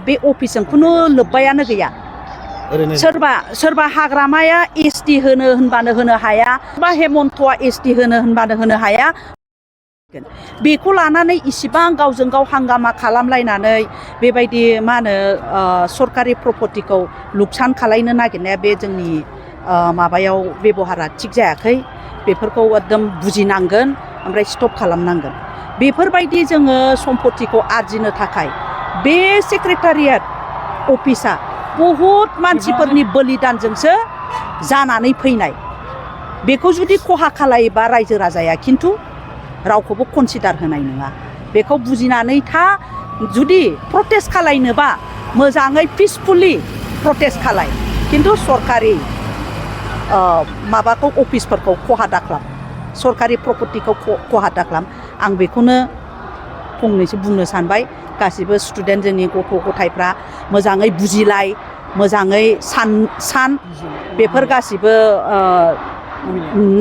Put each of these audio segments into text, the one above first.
बे अफिसजों खुनु लोब्बायानो गैया। सोरबा हाग्रामाया एसटि होनो होनबानो होनो हाया, बा हेमन्तआ एसटि होनो होनबानो होनो हाया। बेखौ लानानै इसिबां गावजों गाव हांगामा खालामलायनानै बेबायदि मा होनो सरकारि प्रपर्टिखौ लुकसान खालायनो नागिरनाया बे जोंनि माबायाव बेबहारा थिग जायाखै। बेफोरखौ एकदम बुजिनांगोन, ओमफ्राय स्टप खालामनांगोन। बेफोरबायदि जोङो सम्पतिखौ आरजिनो थाखाय बे सेक्रेटारियेट अफिसा बहुद मानसिफोरनि बलिदानजोंसो जानानै फैनाय। बेखौ जुदि खहा खालायोबा रायजो राजाया खिन्थु रावखौबो कनसिडार होनाय नङा। बेखौ बुजिनानै जुदि प्रटेस्ट खालायनोबा मोजाङै पिसफुली प्रटेस्ट खालाय, खिन्थु सरकारि माबाखौ अफिसफोरखौ खहा दाखालाम, सरकारि प्रपर्टिखौ खहा दाखालाम। आं बेखौनो फंनैसो बुंनो सानबाय। गासिबो स्टुडेन्ट जोंनि गथ' गथायफ्रा मोजाङै बुजिलाय, मोजाङै सान बेफोर गासिबो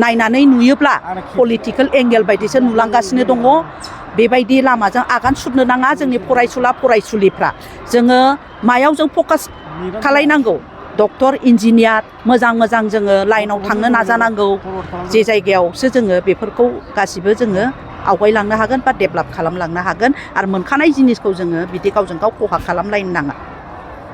नायनानै नुयोब्ला पलिटिकेल एंगेल बायदिसो नुलांगासिनो दङ। बेबायदि लामाजों आगान सुरनो नाङा जोंनि फरायसुलिफ्रा। जोङो मायाव जों फकास खालायनांगौ? डक्टर, इन्जिनियार मोजां जोङो लाइनाव थांनो नाजानांगौ। जे जायगायावसो जोङो बेफोरखौ गासिबो जोङो आवगायलांनो हागोन बा डेभेलप खालामलांनो हागोन। आरो मोनखानाय जिनिसखौ जोङो बिदि गावजों गाव खहा खालामलायनो नाङा।